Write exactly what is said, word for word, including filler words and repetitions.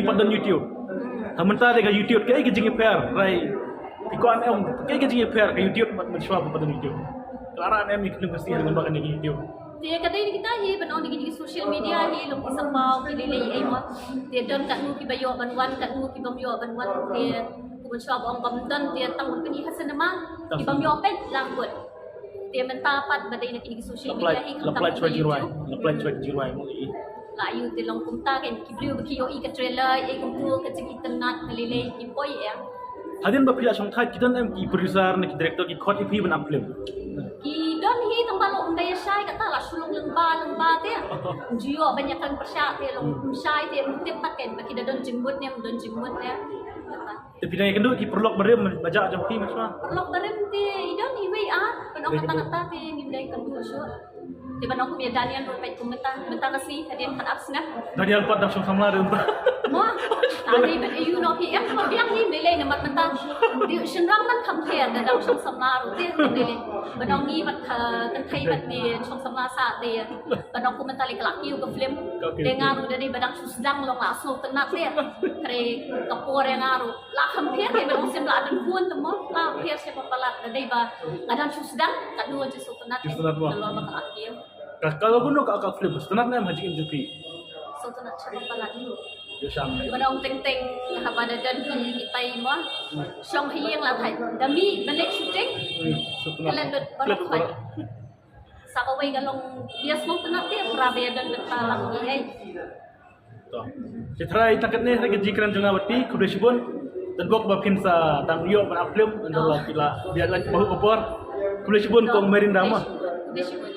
Pat don YouTube. Ha mynta de ka YouTube, kaei ka jingïapher, right? Phi kwah em, kaei ka jingïapher ka YouTube bad mynshuwa ba pat don YouTube? Ka la em ïa ki film Khasi ha lyngba kane ka YouTube. Te ka dei kita hi ban ong da ki social media hi long ki sapaw ki lei lei ei mo. Te don katno kiba ïoh ban wan, katno ki bym ïoh ban wan. Te kumba mynshuwa ba ong bym don te tang ban pyni ha cinema. Ki bym ïoh peit lang kut. Te mynta pat ba dei na kine ki social media hi, la pynlait shuwa jingrwai, la pynlait shuwa jingrwai mo i. La ïoh te long kumta, kan ki briew ba ki ïohi ka trailer, eh, kumto ka jingitynnad ka lei lei ki poi eh. Hadien ba phi la shongthait, ki don em ki producer ne ki director ki khot ïa phi ban ap film? Ki don hi, tang ba long ym dei shai, kata la shu long lyngba lyngba te. Ym ju ïoh ban ïakren pyrshah te, long ym shai te, ym tip pat kan ba ki da don jingmut ne ym don jingmut ne. Kata. Te phi dang ïakynduh ki paralok barim ba jah jong phi mynshuwa? Paralok barim te i don iwei ar, ban ong kata kata te ngim dang ïakynduh shuh. Te ban ong kum ïa Daniel ruh peit kum mynta, mynta ka sngi hadien khatar snem. Daniel pat dang shong samla ruh mynta. Mo, ani ban ïa u noh phi em, mo biang hi lei lei namar mynta. Te shynrang ban kham pher da dang shong samla ruh te lei lei. Ban ong ngi bad ka kynthei bad te shong samla sah te. Ban ong kum mynta lei ka la kiew ka film. Te nga ruh da dei ba dang shu sdang long la sngewtynnat te. Hynrei ka por ïa nga ruh la kham pher, te ban ong shem la don khun te mo, la pher shem palat, da dei ba nga dang shu sdang, katno nga ju sngewtynnat. Sngewtynnat mo. Nalor ba ka la kiew. Ka, ka la kumno ka, ka film, sngewtynnat ne em ha jingim jong phi? Sngewtynnat shem palat. Ïoh shang. Ban ong teng teng haba da don ki kitai mo. Shong ha ïing la thait. Da mih ban leit shooting. Sngewtynnat. Klet dud baroh thait. Sa kawei ka long bias mo, kynnoh te pra ba ïa don bynta lang ngi ei. To. Te tharai tang katne tharai ka jingkren jong nga bad phi, khublei shibun. Tang bok ba phin sa dang ïoh ban ap film, ynda la phi la biang la ba hu ka por. Khublei shibun kong Merinda mo. Khublei shibun.